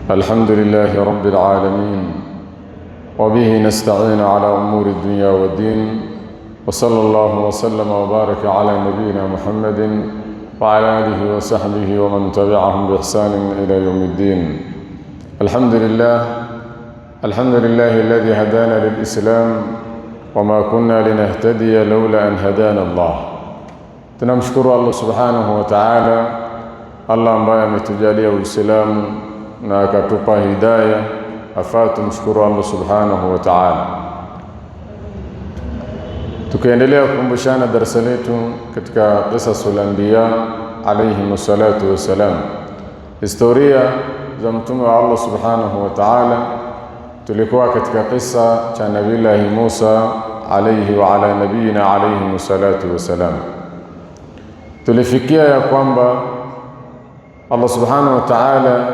الحمد لله رب العالمين، وبه نستعين على أمور الدنيا والدين، وصلى الله وسلم وبارك على نبينا محمد وعلى آله وصحبه ومن تبعهم بإحسان إلى يوم الدين. الحمد لله، الحمد لله الذي هدانا للإسلام وما كنا لنهتدي لولا أن هدانا الله. Tunamshukuru Allah subhanahu wa ta'ala, Allah ambaye ametujalia Uislamu na akatupa hidaya, afaa tumshukuru Allah subhanahu wa ta'ala. Tukiendelea kukumbushana darasa letu katika Qisasul Anbiya alayhim salatu wassalam, historia za mtume wa Allah subhanahu wa ta'ala. Tulikuwa katika kisa cha Nabillahi Musa alayhi wa ala nabiyina alayhim salatu wassalam. Tulifikia ya kwamba Allah subhanahu wa ta'ala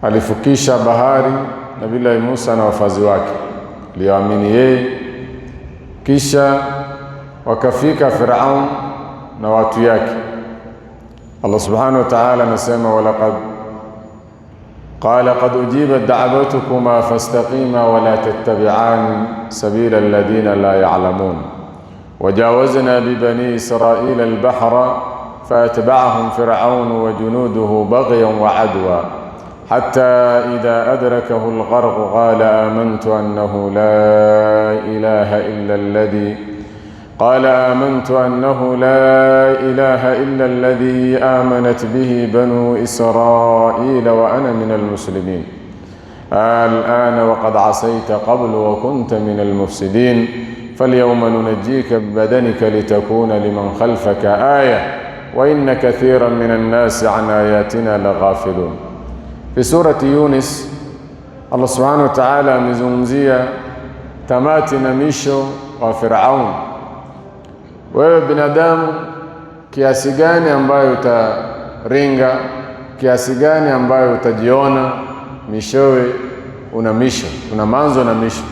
alifukisha bahari Nabillahi Musa na wafazi wake walioamini yeye, kisha wakafika Firaun na watu yake. Allah subhanahu wa ta'ala anasema, walaqad qala qad ujibat da'watukuma fastaqima wala tattabi'an sabila alladhina la ya'lamun wajawazna bibani israila albahra faatba'ahum fir'aun wa junuduhu baghyan wa 'adwa hatta idha adrakahu algharq qala amantu annahu la ilaha illa alladhi qala amantu annahu la ilaha illa alladhi amanat bihi banu israila wa ana min almuslimin al'ana wa qad asayta qablu wa kunta min almufsidin falyawma nunajjika bibadanika litakuna liman khalfaka aya wa inna kathiran min an-nasi an ayatina laghafilun. Fi surati Yunus, Allah subhanahu wa ta'ala amezungumzia tamati na misho wa Firaun. Wewe binadamu, kiasi gani ambayo utaringa, kiasi gani ambayo utajiona, mishowe una misho, una manzo na misho.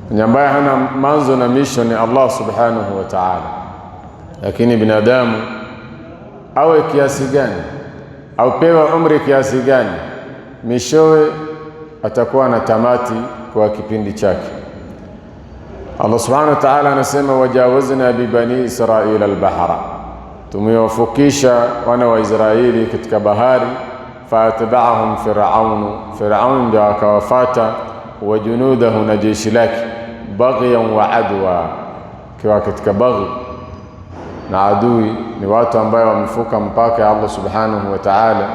Mwenye ambaye hana manzo na misho ni Allah subhanahu wa ta'ala. Lakini binadamu awe kiasi gani, aupewe umri kiasi gani, mishowe atakuwa na tamati kwa kipindi chake. Allah subhanahu wa ta'ala anasema, wajawazna bibani israila albahra, tumewafukisha wana wa Israeli katika bahari. Faatba'ahum fir'aun, Fir'aun ndio akawafata, wa junudahu, na jeshi lake, baghyan wa adwa, kiwa katika baghi na adui. Ni watu ambao wamefuka mpaka ya Allah subhanahu wa ta'ala,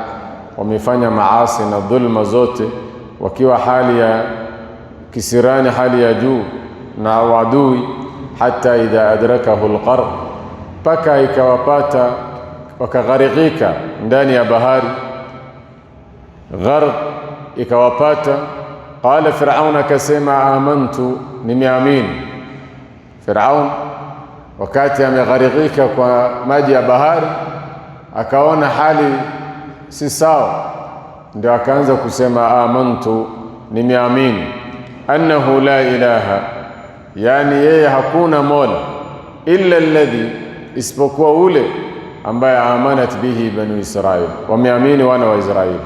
wamefanya maasi na dhulma zote, wakiwa hali ya kisirani, hali ya juu na wadui. Hata idha adrakahu algharq, mpaka ikawapata wakagharikika ndani ya bahari, gharq ikawapata. Qala Firaun, akasema amantu, nimeamini. Firaun wakati amegharikika kwa maji ya bahari, akaona hali si sawa, ndio akaanza kusema amantu, nimeamini, annahu la ilaha, yani yeye hakuna mola, illa alladhi, isipokuwa ule ambaye amanat bihi banu Israil, wameamini wana wa Israili.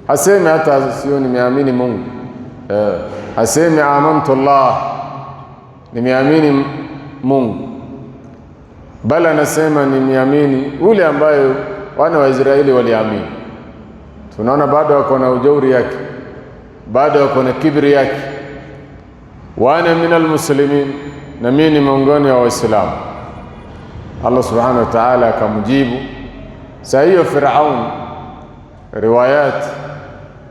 Hasemi hata sio nimeamini Mungu, hasemi amantu Allah, nimeamini Mungu, bali anasema nimeamini ule ambayo wana wa Israeli waliamini. Tunaona bado wako na ujauri yake, bado wako na kibri yake. Wa ana min almuslimin, na mimi ni miongoni wa Waislamu. Allah subhanahu wa ta'ala akamjibu. Saa hiyo Firaun, riwayat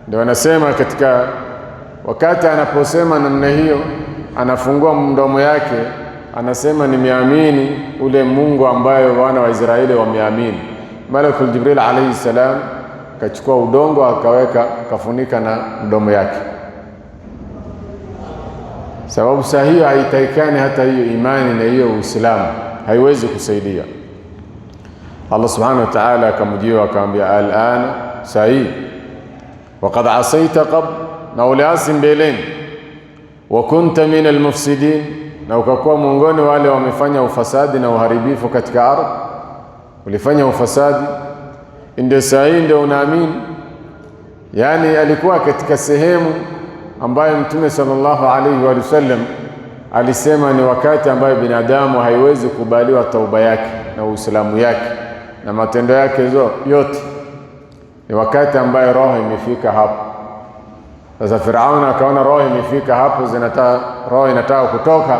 ndio wanasema katika wakati anaposema namna hiyo, anafungua mdomo yake anasema nimeamini ule Mungu ambaye wana wa Israeli wameamini. Malakul Jibril alayhi salam akachukua udongo akaweka, akafunika na mdomo yake, sababu saa hiyo haitakikani hata hiyo imani na hiyo Uislamu haiwezi kusaidia. Allah subhanahu wa ta'ala akamjibu akamwambia, al'ana, saa hii, waqad asaita qabl, na uliasi mbeleni, wa kunta min almufsidin, na ukakuwa miongoni wale wamefanya ufasadi na uharibifu katika ardhi, ulifanya ufasadi, ndio saa hii ndio unaamini. Yaani alikuwa katika sehemu ambayo Mtume sallallahu alaihi wa sallam alisema ni wakati ambayo binadamu haiwezi kubaliwa tauba yake na Uislamu yake na matendo yake yote. Ni wakati ambayo roho imefika hapo. Sasa Firauni akaona roho imefika hapo, roho inataka kutoka,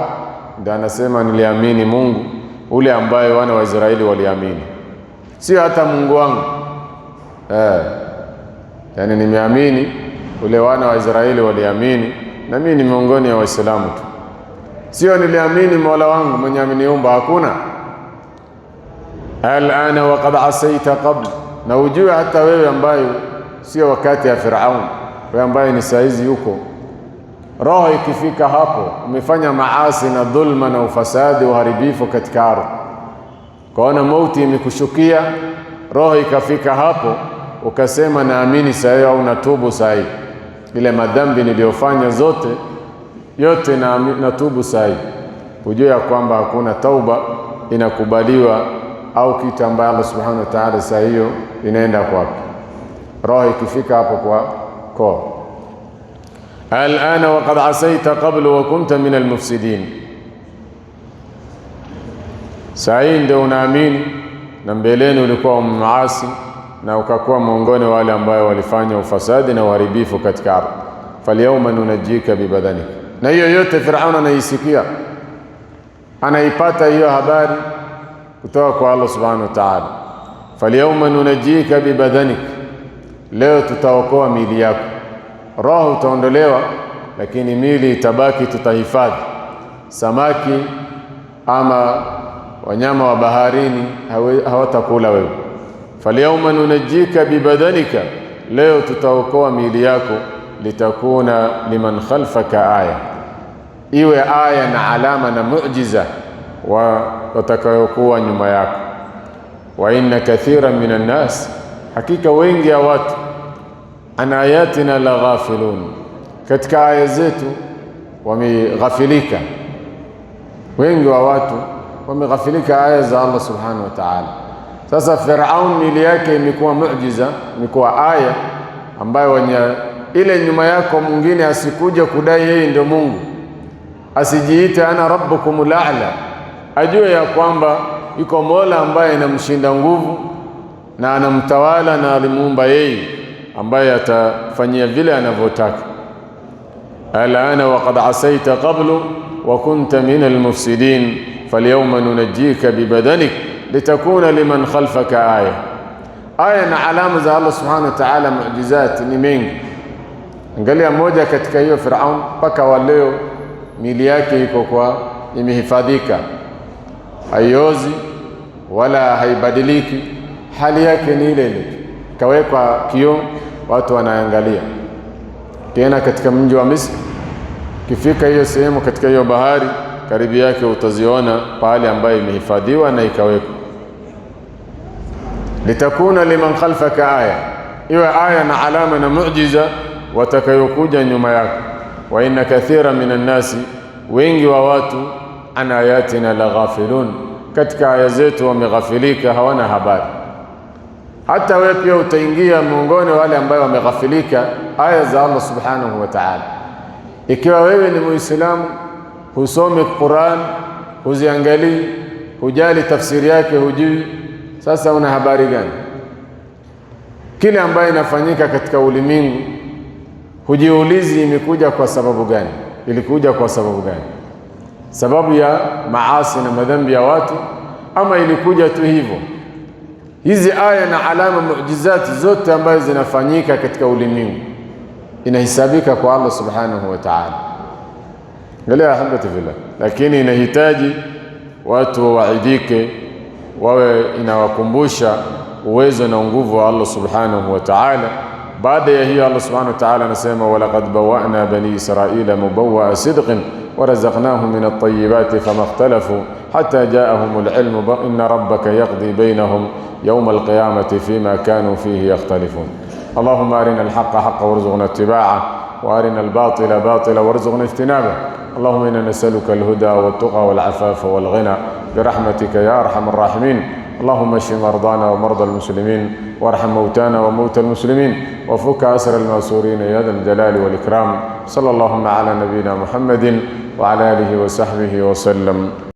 ndio anasema niliamini Mungu ule ambaye wana wa Israeli waliamini, sio hata Mungu wangu. Yani nimeamini ule wana wa Israeli waliamini, na mimi ni miongoni wa Waislamu tu, sio niliamini Mola wangu mwenye ameniumba, hakuna. Alana waqad asaita qabl, na ujue hata wewe ambaye sio wakati ya Firaun, wewe ambaye ni saizi yuko roho ikifika hapo, umefanya maasi na dhulma na ufasadi, uharibifu katika ardhi, kaona mauti imekushukia, roho ikafika hapo, ukasema naamini sahi au natubu sahi, ile madhambi niliyofanya zote yote na natubu sahi, ujue ya kwamba hakuna tauba inakubaliwa au kitu ambayo Allah subhanahu wa ta'ala saa hiyo inaenda kwake. Roho ikifika hapo kwa koo. Alana waqad asaita qablu wa kunta min almufsidin, saa hii ndio unaamini na mbeleni ulikuwa muasi na ukakuwa miongoni wale ambao walifanya ufasadi na uharibifu katika ardhi. Falyawma nunajjika bibadanika. Na hiyo yote Firaun anaisikia, anaipata hiyo habari kutoka kwa Allah subhanahu wa ta'ala. Falyawma nunajjika bibadanik, leo tutaokoa miili yako. Roho utaondolewa, lakini miili itabaki, tutahifadhi. Samaki ama wanyama wa baharini hawatakula wewe. Falyawma nunajjika bibadanika, leo tutaokoa miili yako. Litakuna liman khalfaka aya, iwe aya na alama na muujiza watakayokuwa nyuma yako. Wa inna kathira minan nas, hakika wengi ya watu, an ayatina la ghafilun, katika aya zetu wameghafilika. Wengi wa watu wameghafilika aya za Allah subhanahu wa ta'ala. Sasa Firaun mili yake imekuwa muujiza, imekuwa aya ambayo wenye ile nyuma yako mwingine asikuja kudai yeye ndio Mungu, asijiite ana rabbukumul a'la, ajue ya kwamba yuko Mola ambaye anamshinda nguvu na anamtawala na alimuumba yeye, ambaye atafanyia vile anavyotaka. Alana waqad asaita qablu wa kunta min almufsidin falyawma nunajjika bibadanik litakuna liman khalfaka aya. Aya na alama za Allah subhanahu wa ta'ala, muujizat ni mengi. Angalia moja katika hiyo, Firaun mpaka wa leo mili yake iko kwa imehifadhika, haiozi wala haibadiliki, hali yake ni ile ile, kawekwa kioo, watu wanaangalia. Tena katika mji wa Misri, kifika hiyo sehemu katika hiyo bahari, karibu yake utaziona pale ambayo imehifadhiwa na ikawekwa. Litakuna liman khalfaka aya, iwe aya na alama na muujiza watakayokuja nyuma yako. Wa inna kathira minan nasi, wengi wa watu, an ayatina la ghafilun, katika aya zetu wameghafilika, hawana habari. Hata wewe pia utaingia miongoni wale ambao wameghafilika aya za Allah subhanahu wa ta'ala. Ikiwa wewe ni Muislamu, husomi Qur'an, huziangalii, hujali tafsiri yake, hujui, sasa una habari gani? Kile ambayo inafanyika katika ulimwengu hujiulizi imekuja kwa sababu gani, ilikuja kwa sababu gani? Sababu ya maasi na madhambi ya watu, ama ilikuja tu hivyo? Hizi aya na alama muujizati zote ambazo zinafanyika katika ulimwengu inahesabika kwa Allah subhanahu wa ta'ala. Angalia ahbati fillah, lakini inahitaji watu wawaidike, wawe inawakumbusha uwezo na nguvu wa Allah subhanahu wa ta'ala. Baada ya hiyo Allah subhanahu wa ta'ala anasema walaqad bawwa'na bani israila mubawwa'a sidqin warazaqnahum min at-tayyibati fama ikhtalafu hatta ja'ahum al-ilmu inna rabbaka yaqdi bainahum yawm al-qiyamati fima kanu fihi yakhtalifun. Allahumma arina al-haqqa haqqan warzuqna ittiba'ahu wa arina al-batila batila warzuqna ijtinabah. Allahumma inna nas'aluka al-huda wat-tuqa wal-afafa wal-ghina. برحمتك يا أرحم الراحمين. اللهم اشف مرضانا ومرضى المسلمين، وارحم موتانا وموتى المسلمين، وفك أسر المأسورين يا ذا الجلال والإكرام. صلى اللهم على نبينا محمد وعلى آله وصحبه وسلم.